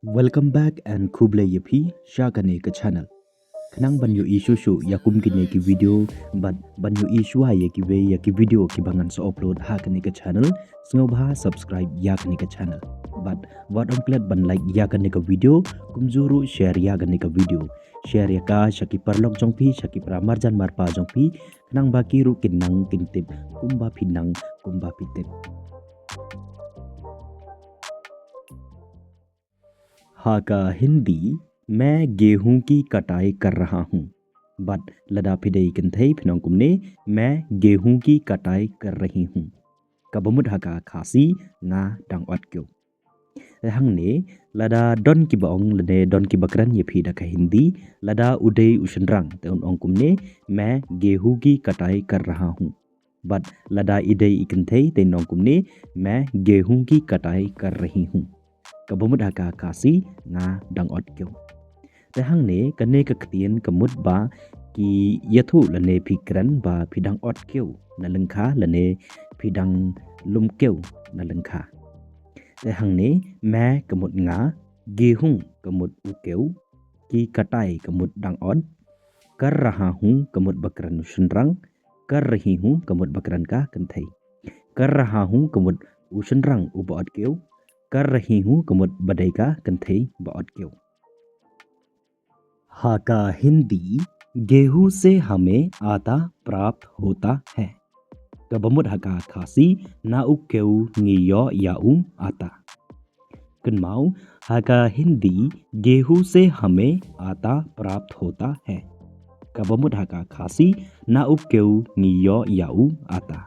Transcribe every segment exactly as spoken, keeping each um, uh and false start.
Welcome back and khublei ïa phi sha kane ka channel. Khnang ban ïohi shuh shuh ïa kum kine ki video bad ban ïohi shuwa ïa kiwei ïa ki video kiba ngan sa upload ha kane ka channel, sngewbha subscribe ïa kane ka channel. Bad wat ym klet ban like ïa kane ka video, kumjuh ruh share ïa kane ka video. Share ïa ka sha ki paralok jong phi, sha ki para marjan marpa jong phi, khnang ba ki ruh kin nang kin tip kumba phi nang, kumba phi tip. Ha ka Hindi, मैं गेहूं की कटाई कर रहा हूं. Bad lada phi dei kynthei phin ong kumne, मैं गेहूं की कटाई कर रही हूं. Kaba mut ha ka Khasi, nga dang ot kiew. Te hangne, lada don kiba ong lane don kiba kren ïa phi da ka Hindi, lada u dei u shynrang te un ong kumne, मैं गेहूं की कटाई कर रहा हूं. Bad lada i dei i kynthei te in ong kumne, मैं गेहूं की कटाई कर रही हूं. Kaba mut ha ka Khasi, nga dang ot kiew. Te hangne kane ka ktien ka mut ba ki ïathuh lane phi kren ba phi dang ot kiew na lyngkha lane phi dang lum kiew na lyngkha. Te hangne मैं ka mut nga, गेहूं ka mut u kiew, की कटाई ka mut dang ot, कर रहा हूं ka mut ba kren u shynrang, कर रही हूं ka mut ba kren ka kynthei. कर रहा हूं ka mut u shynrang uba ot kiew, कर रही हूं ka mut ba dei ka kynthei ba ot kiew. Ha ka Hindi, गेहूं से हमें आटा प्राप्त होता है. Kaba mut ha ka Khasi, na u kiew ngi ïoh ïa u ata. Kynmaw, ha ka Hindi, गेहूं से हमें आटा प्राप्त होता है. Kaba mut ha ka Khasi, na u kiew ngi ïoh ïa u ata.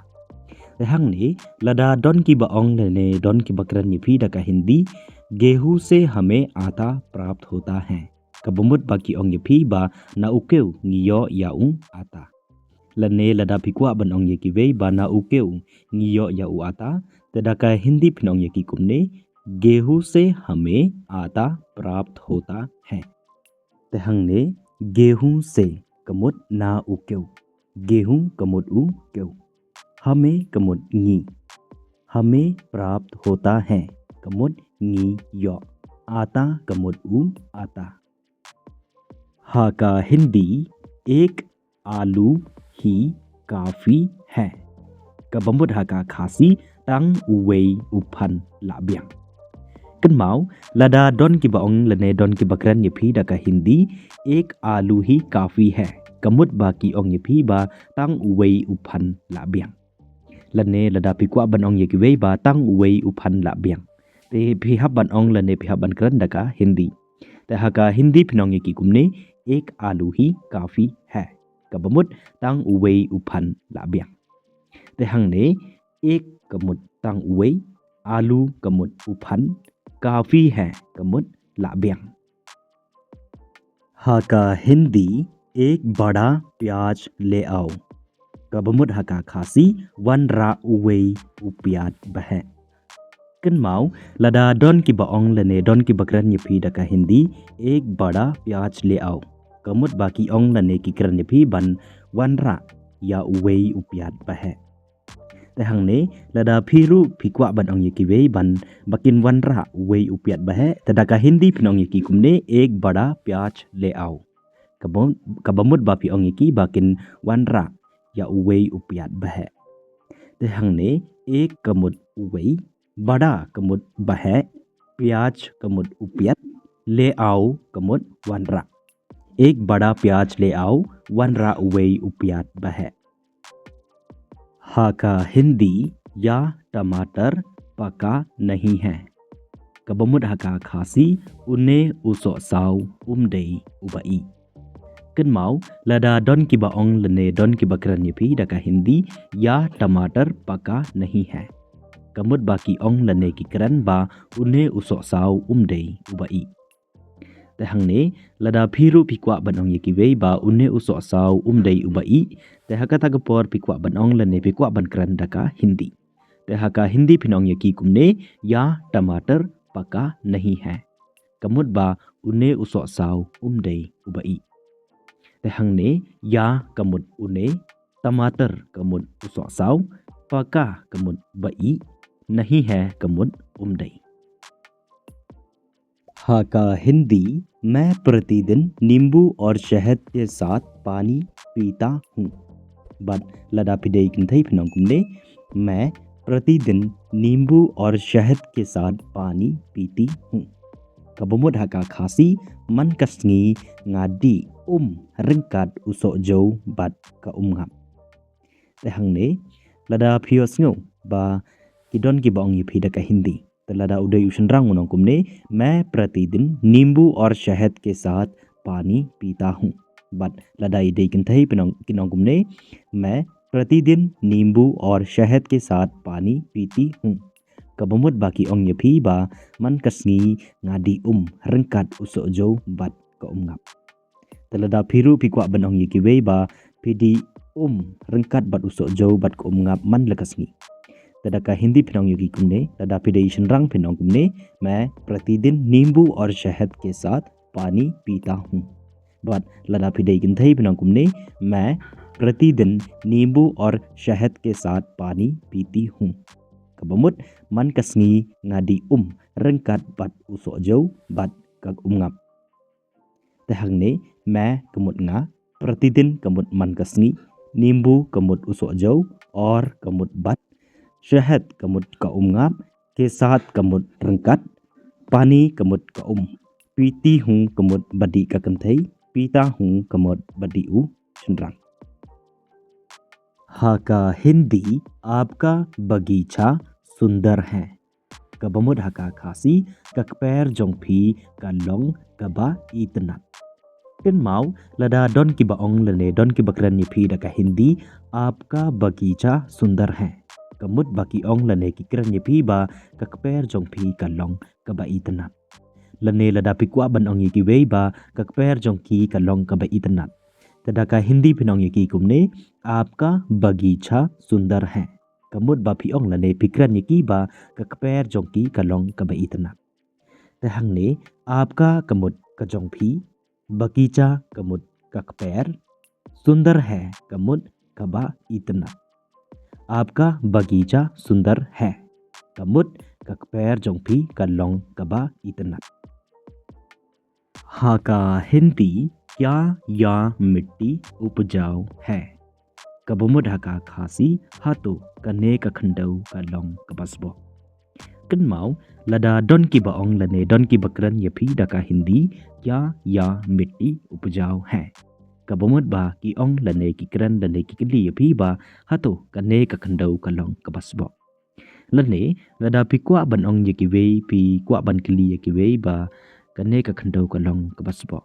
Te hangne, lada don kiba ong lane don kiba kren ïa phi da ka Hindi, गेहूं से हमें आटा प्राप्त होता है. Kaba mut ba ki ong ïa phi ba na u kiew ngi ïoh ïa u ata. Lane lada phi kwah ban ong ïa kiwei ba na u kiew ngi ïoh ïa u ata, te da ka Hindi phin ong ïa ki kumne, गेहूं से हमें आटा प्राप्त होता है. Te hangne, गेहूं से ka mut na u kiew. गेहूं ka mut u kiew. हमें ka mut ngi. हमें प्राप्त होता है ka mut ngi ïoh. आटा ka mut u ata. Ha ka Hindi, एक आलू ही काफी है. Kaba mut ha ka Khasi, tang uwei u phan la biang. Kynmaw, lada don kiba ong lane don kiba kren ïa phi da ka Hindi, एक आलू ही काफी है. Ka mut ba ki ong ïa phi ba tang uwei u phan la biang. Lane lada phi kwah ban ong ïa kiwei ba tang uwei u phan la biang, te phi hap ban ong lane phi hap ban kren da ka Hindi. Te ha ka Hindi phin ong ïa ki kumne, एक आलू ही काफी है. Kaba mut tang uwei u phan la biang. Te hangne, एक ka mut tang uwei, आलू ka mut u phan, काफी है ka mut la biang. Ha ka Hindi, एक बड़ा प्याज ले आओ. Kaba mut ha ka Khasi, wanrah uwei u piat baheh. Kynmaw, lada don kiba ong lane don kiba kren ïa phi da ka Hindi, एक बड़ा प्याज ले आओ. Ka mut ba ki ong lane ki kren ïa phi ban wanrah ïa uwei u piat baheh. Te hangne, lada phi ruh phi kwah ban ong ïa kiwei ban ba kin wanrah uwei u piat baheh, te da ka Hindi phin ong ïa ki kumne, एक बड़ा प्याज ले आओ. Kaba, kaba mut ba phi ong ïa ki ba kin wanrah ïa uwei u piat baheh. Te hangne, एक ka mut uwei, बड़ा ka mut baheh, प्याज ka mut u piat, ले आओ ka mut wanrah. एक बड़ा प्याज ले आओ, wanrah uwei u piat baheh. Ha ka Hindi, यह टमाटर पका नहीं है. Kaba mut ha ka Khasi, une u sohsaw um dei uba ih. Kynmaw, lada don kiba ong lane don kiba kren ïa phi da ka Hindi, यह टमाटर पका नहीं है. Ka mut ba ki ong lane ki kren ba une u sohsaw um dei uba ih. Te hangne, lada phi ruh phi kwah ban ong ïa kiwei ba une u sohsaw um dei uba ih, te ha kata ka por phi kwah ban ong lane phi kwah ban kren da ka Hindi. Te ha ka Hindi phin ong ïa ki kumne, यह टमाटर पका नहीं है. Ka mut ba une u sohsaw um dei uba ih. Te hangne, यह ka mut une, टमाटर ka mut u sohsaw, पका ka mut ba ih, नहीं है ka mut um dei. Ha ka Hindi, मैं प्रतिदिन नींबू और शहद के साथ पानी पीता हूँ. Bad lada phi dei kynthei phin ong kumne, मैं प्रतिदिन नींबू और शहद के साथ पानी पीती हूँ. Kaba mut ha ka Khasi, man ka sngi nga dih um ryngkat u sohjew bad ka umngap. Te hangne, lada phi ïohsngew ba ki don kiba ong ïa phi da ka Hindi. Te lada u dei u shynrang un ong kumne, मैं प्रतिदिन नींबू और शहद के साथ पानी पीता हूँ. Bad lada i dei kynthei phin ong, kin ong kumne, मैं प्रतिदिन नींबू और शहद के साथ पानी पीती हूँ. Kaba mut ba ki ong ïa phi ba man ka sngi nga dih um ryngkat u sohjew bad ka umngap. Te lada phi ruh phi kwah ban ong ïa kiwei ba phi dih um ryngkat bad u sohjew bad ka umngap man la ka sngi. Te da ka Hindi phin ong ïa ki kumne, lada phi dei shynrang phin ong kumne, मैं प्रतिदिन नींबू और शहद के साथ पानी पीता हूँ. Bad lada phi dei kynthei phin ong kumne, मैं प्रतिदिन नींबू और शहद के साथ पानी पीती हूँ. Kaba mut, man ka sngi nga dih um ryngkat bad u sohjew bad ka umngap. Te hangne, मैं ka mut nga, प्रतिदिन ka mut man ka sngi, नींबू ka mut u sohjew, और ka mut bad, शहद ka mut ka umngap, के साथ ka mut ryngkat, पानी ka mut ka um, पीती हूँ ka mut ba dih ka kynthei, पीता हूँ ka mut ba dih u shynrang. Ha ka Hindi, आपका बगीचा सुंदर है. Kaba mut ha ka Khasi, ka kper jong phi ka long kaba itynnad. Kynmaw, lada don kiba ong lane don kiba kren ïa phi da ka Hindi, आपका बगीचा सुंदर है. Ka mut ba ki ong lane ki kren ïa phi ba ka kper jong phi ka long kaba itynnad. Lane lada phi kwah ban ong ïa kiwei ba ka kper jong ki ka long kaba itynnad. Te da ka Hindi phin ong ïa ki kumne, आपका बगीचा सुंदर है. Ka mut ba phi ong lane phi kren ïa ki ba ka kper jong ki ka long kaba itynnad. Te hangne, आपका ka mut ka jong phi, बगीचा ka mut ka kper, सुंदर है ka mut kaba itynnad. आपका बगीचा सुंदर है. Ka mut ka kper jong phi ka long kaba itynnad. Ha ka Hindi, क्या यह मिट्टी उपजाऊ है? Kaba mut ha ka Khasi, hato kane ka khyndew ka long kaba sboh. Kynmaw, lada don kiba ong lane don kiba kren ïa phi da ka Hindi, क्या यह मिट्टी उपजाऊ है. Kaba mut ba ki ong lane ki kren lane ki kylli ïa phi ba hato kane ka khyndew ka long kaba sboh. Lane, lada phi kwah ban ong ïa kiwei, phi kwah ban kylli ïa kiwei ba kane ka khyndew ka long kaba sboh.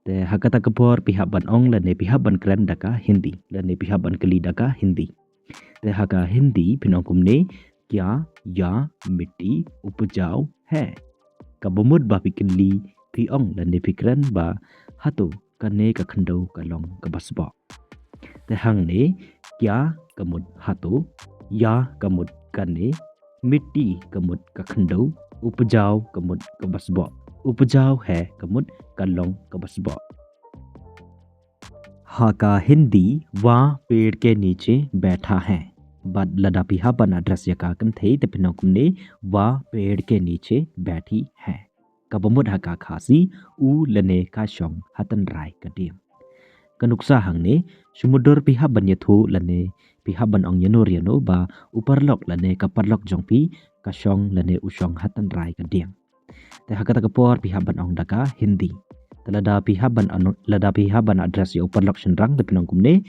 Te ha kata ka por phi hap ban ong lane phi hap ban kren da ka Hindi, lane phi hap ban kylli da ka Hindi. Te ha ka Hindi phin ong kumne, क्या यह मिट्टी उपजाऊ है? Kaba mut ba phi kylli, phi ong lane phi kren ba hato kane ka khyndew ka long kaba sboh. Te hangne, क्या ka mut hato, यह ka mut kane, मिट्टी ka mut ka khyndew, उपजाऊ ka mut kaba sboh, उपजाऊ है ka mut ka long kaba sboh. Ha ka Hindi, वह पेड़ के नीचे बैठा है. Bad lada phi hap ban address ïa ka kynthei te phin ong kumne, वह पेड़ के नीचे बैठी है. Kaba mut ha ka Khasi, u lane ka shong ha tynrai ka dieng. Ka nuksa hangne, shu mutdur phi hap ban ïathuh lane phi hap ban ong ïano ïano ba u paralok lane ka paralok jong phi ka shong lane u shong ha tynrai ka dieng. Te ha kata ka por phi hap ban ong da ka Hindi. Te lada phi hap ban ong, lada phi hap ban address ïa u paralok shynrang te phin ong kumne,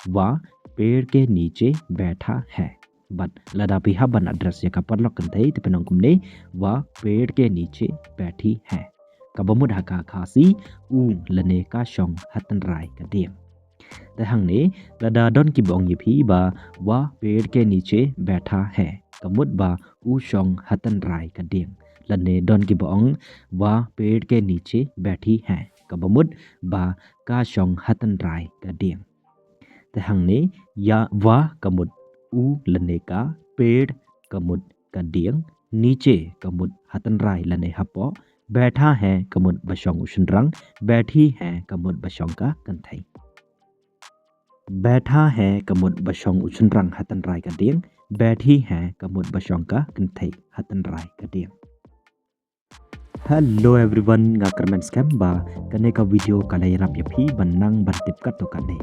वह पेड़ के नीचे बैठा है. Bad lada phi hap ban address ïa ka paralok kynthei te phin ong kumne, वह पेड़ के नीचे बैठी है. Kaba mut ha ka Khasi, u lane ka shong ha tynrai ka dieng. Te hangne, lada don kiba ong ïa phi ba वह पेड़ के नीचे बैठा है, ka mut ba u shong ha tynrai ka dieng. Lane don kiba ong, वह पेड़ के नीचे बैठी है, kaba mut ba ka shong ha tynrai ka dieng. Te hangne, ïa, वह ka mut u lane ka, पेड़ ka mut ka dieng, नीचे ka mut ha tynrai lane hapoh, बैठा है ka mut ba shong u shynrang, बैठी है ka mut ba shong ka kynthei. बैठा है ka mut ba shong u shynrang ha tynrai ka dieng, बैठी है ka mut ba shong ka kynthei ha tynrai ka dieng. Hello everyone, nga kyrmen skhem ba kane ka video ka la ïarap ïa phi ban nang ban tip katto katne.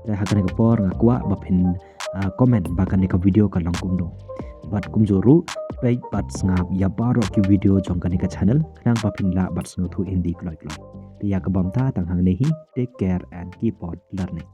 Te ha kane ka por nga kwah ba phin, ah, comment ba kane ka video ka long kumno. Bad kumjuh ruh, peit bad sngap ïa baroh ki video jong kane ka channel khnang ba phin lah ban sngewthuh Hindi kloi kloi. Te ïa ka bynta tang hangne hi, take care and keep on learning.